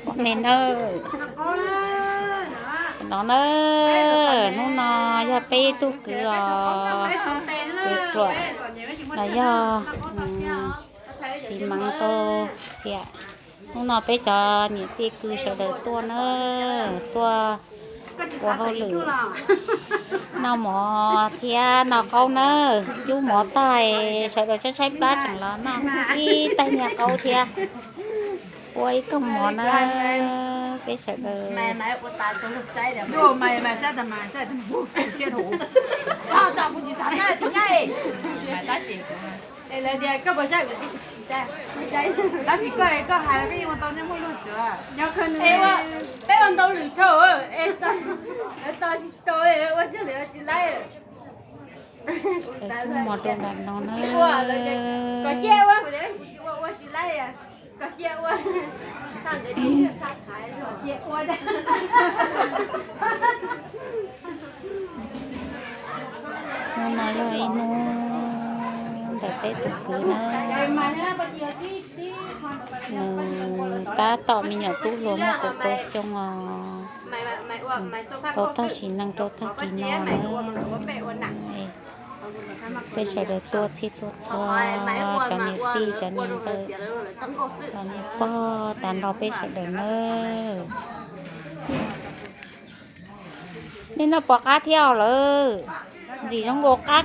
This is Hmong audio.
Poj niam nawb, no na, hnub no yog peb tug kwv os, kwv ruam los yog txiv Meev tau xiam. Hnub no peb cov niam tij kwv sawv daws tuaj na, tuaj ua hauj lwm noj mov thiab noj qaub na. Cub mov tag, sawv daws tshaib tshaib plab tseem los noj ib tais niag qaub thiab ua ib koog mov na. Peb sawv daws Tab sis koj, koj hais los peb yeej ua tau nej muaj luag tswv. Peb ua ntau lwm rau, tos tsis tau, ua tsis lwm tsis laib. Kuv mus rau nram no na. Kom ciaj ua, kuv tias kuv tsis ua, ua tsis laib. Kom ciaj ua. Hnub no yog ib hnub ntawm peb tus kwv na. Nws tab tom me nyuam tub hluas muaj kaum rau xyoo os. Tau tag sim neej rau tag kis no na. Peb sawv daws tuaj txhij tuaj txhua, cov niam tij cov niam ntxawm, cov niam pog tas nrog peb sawv daws nawb. Nej noj pom qab thiab os lawm, ntxim zoo nkaus qab